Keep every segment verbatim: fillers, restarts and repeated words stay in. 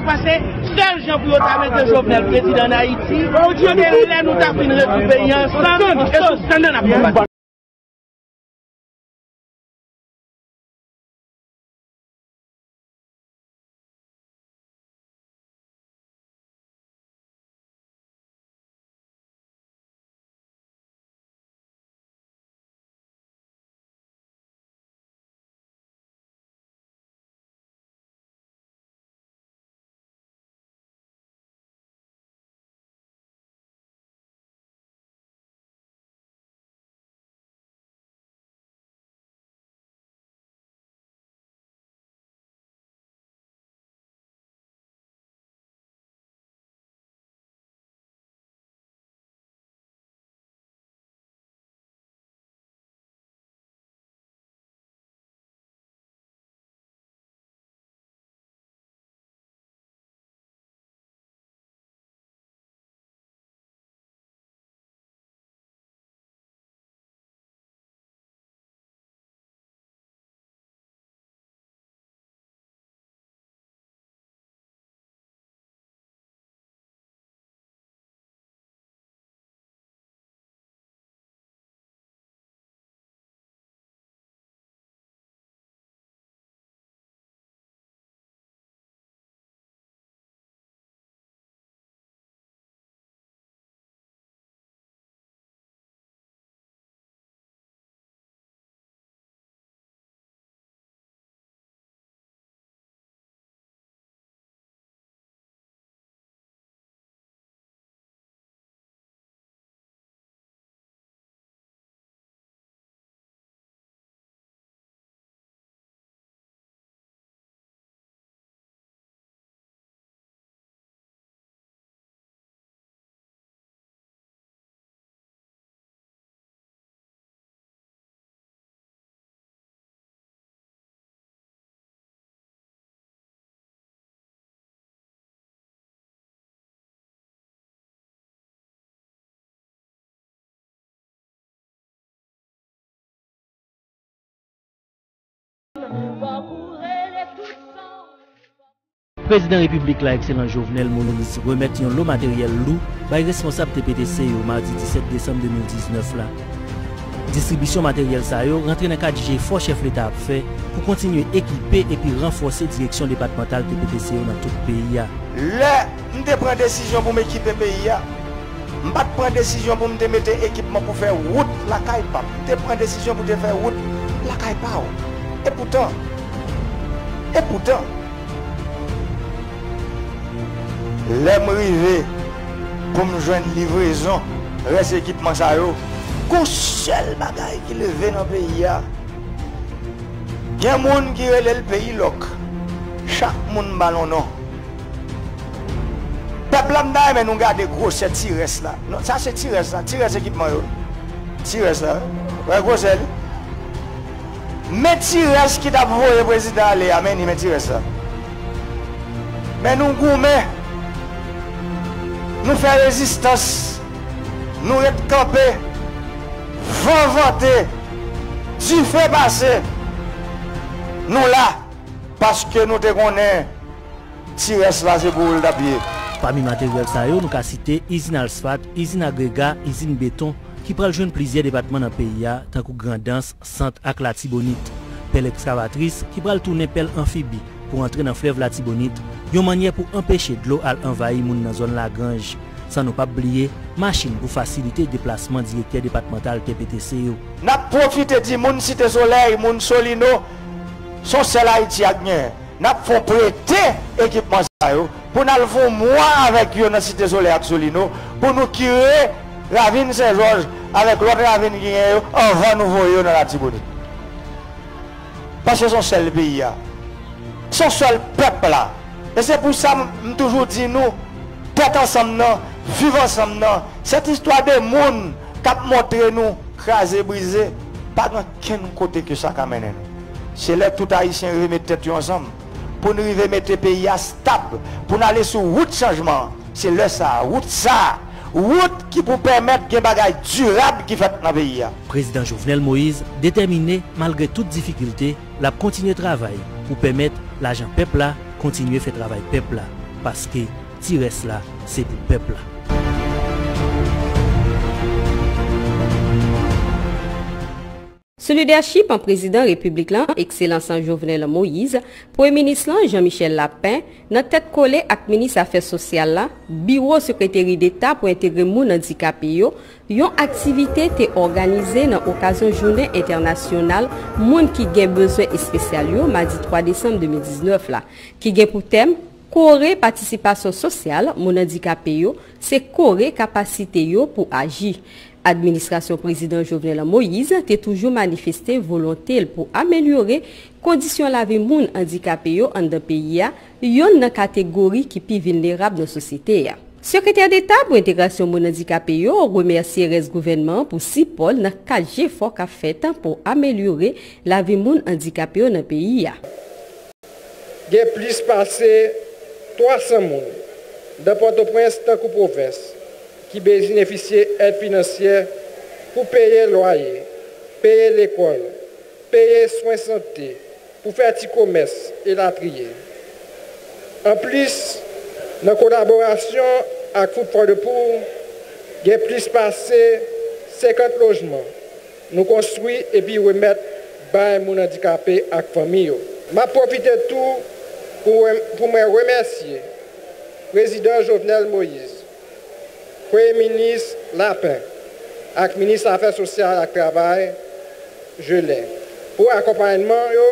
Paske sèl jan pou yo ta mete Jovenel prezidan an Ayiti, se te lè nou ta fin rezoud peyi a ansanm, e sou sèl nan n ap konbat. Prezidan Repiblik la, Ekselans Jovenel Moïse, remèt yon lo materyèl lou bay responsab T P T C yo madi disèt desanm de mil diznèf la. Distribisyon materyèl sa yo rantre nan kad jefò chèf leta ap fè pou kontinye ekipe epi ranfòse direksyon depatmantal T P T C yo nan tout peyi a. Lè m te pran desizyon pou m ekipe peyi a, m pa t pran desizyon pou m te mete ekipman pou fè wout lakay pa m. M te pran desizyon pou te fè wout lakay pa w. Epoutan, epoutan, lè m rive pou m jwenn livrezon rès ekipman sa yo, gon sèl bagay ki leve nan peyi a. Gen moun ki rele l peyi lòk. Chak moun ba l yon non. Pèp la, m ta renmen nou gade gwosè ti rès la. Non, sa se ti rès la, ti rès ekipman yo. Ti rès la, wi. Wè gwosè li. Men ti rès ki t ap voye prezidan ale a, men li, men ti rès la. Men nou goumen, nou fè rezistans, nou ret kanpe, van vante, dife pase, nou la, paske nou te konnen ti rès la se pou ou l t ap ye. Pami materyèl sa yo, nou ka site izin asfat, izin agrega, izin beton, ki pral jwenn plizyè depatman nan peyi a, tankou Grandans, Sant ak Latibonit. Pèl ekskavatris ki pral tounen pèl anfibi pou antre nan flèv Latibonit, yon mannyè pou anpeche dlo al anvayi moun nan zòn Lagranj. San nou p ap bliye machin pou fasilite deplasman direktè depatmantal T P T C yo. N ap pwofite di moun Site Solèy, moun Solino, se yon sèl Ayiti ak genyen. N ap fè w prete ekipman sa yo pou n al fè yon mwa avèk yo nan Site Solèy ak Solino, pou nou kire ravin Sen Jòj avèk lòt ravin ki genyen yo anvan nou voye yo nan Latibonit. Paske se yon sèl peyi a, se yon sèl pèp la. E se pou sa m, m toujou di nou, tèt ansanm nan, viv ansanm nan, sèt istwa de moun k ap montre nou kraze brize, pa gen kenn kote ke sa ka mennen nou. Se lè tout Ayisyen rive met tèt yo ansanm pou n rive mete peyi a stab, pou n ale sou wout chanjman an. Se lè sa a, wout sa a, wout ki pou pèmèt gen bagay dirab ki fèt nan peyi a. Prezidan Jovenel Moïse detèmine, malgre tout difikilte, l ap kontinye travay pou pèmèt lajan pèp la kontinye fè travay pèp la. paske ti rès la se pou pèp la. Sou lidèchip an prezidan repiblik lan, ekselans Jovenel Moïse, premye minis lan, Jean Michel Lapin, nan tèt kole ak minis afè sosyal la, biwo sekreteri deta pou entegre moun andikape yo, yon aktivite te òganize nan okazyon jounen entènasyonal moun ki gen bezwen espesyal yo, madi twa desanm de mil diznèf la, ki gen pou tèm kore patisipasyon sosyal moun andikape yo, se kore kapasite yo pou aji. Administrasyon prezidan Jovenel Moïse te toujou manifeste volonte l pou amelyore kondisyon lavi moun andikape yo anndan peyi a, yonn nan kategori ki pi vilnerab nan sosyete a. Sekretè deta pou entegrasyon moun andikape yo remèsye rès gouvènman an pou sipò l nan kad jefò k ap fèt pou amelyore lavi moun andikape yo nan peyi a. Gen plis pase twa san moun, nan Pòtoprens tankou pwovens, ki benefisye èd finansyè pou peye lwaye, peye lekòl, peye swen sante, pou fè ti komès, elatriye. Anplis, nan kolaborasyon ak Food for the Poor, gen plis pase senkant lojman nou konstwi epi remèt bay moun andikape ak fanmi yo. M ap pwofite tou pou, pou mwen remèsye Prezidan Jovenel Moïse, Premye Minis Lapin ak Minis Afè Sosyal ak Travay, Gelin, pou akonpayman yo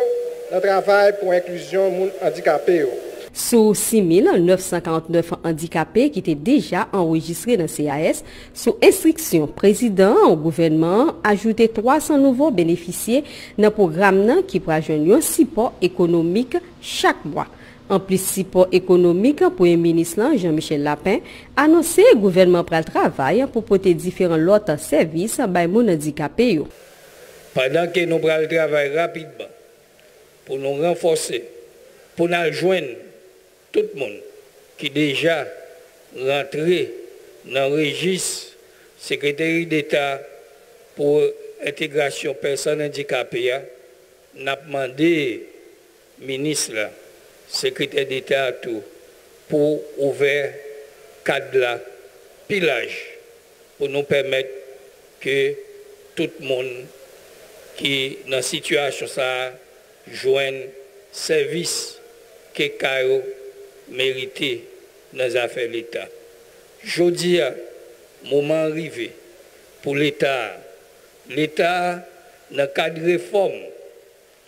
nan travay pou enklizyon moun andikape yo. Sou sis mil nèf san karant nèf andikape ki te deja anrejistre nan C A S, sou enstriksyon prezidan an, gouvènman an ajoute twa san nouvo benefisye nan pwogram nan ki pral jwenn yon sipò ekonomik chak mwa. Anplis sipò ekonomik, Premye Minis lan, Jean Michel Lapin, anonse gouvènman pral travay pou pote diferan lòt sèvis bay moun andikape yo. Pandan ke nou pral travay rapidman pou nou ranfòse, pou n al jwenn tout moun ki deja rantre nan rejis Sekreteri Deta pou Entegrasyon Pèsòn Andikape a, n ap mande minis la, sekretè deta a tou, pou ouvè kad la pi laj pou nou pèmèt ke tout moun ki nan sitiyasyon sa a jwenn sèvis ke ka yo merite nan zafè Leta. Jodi a, moman an rive pou Leta a. Leta a, nan kad refòm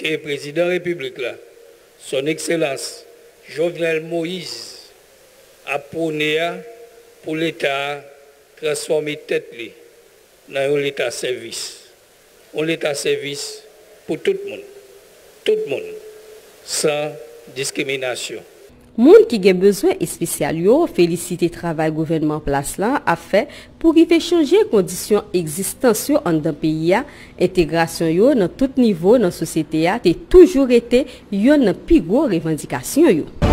ke Prezidan Repiblik la, Son Ekselans Jovenel Moïse, ap pwone a, pou Leta a transfòme tèt li nan yon Leta sèvis. Yon Leta sèvis pou tout moun. Tout moun, san diskriminasyon. Moun ki gen bezwen espesyal yo felisite travay gouvènman an plas la ap fè pou rive chanje kondisyon egzistans yo anndan peyi a. Entegrasyon yo nan tout nivo nan sosyete a te toujou rete yonn nan pi gwo revandikasyon yo.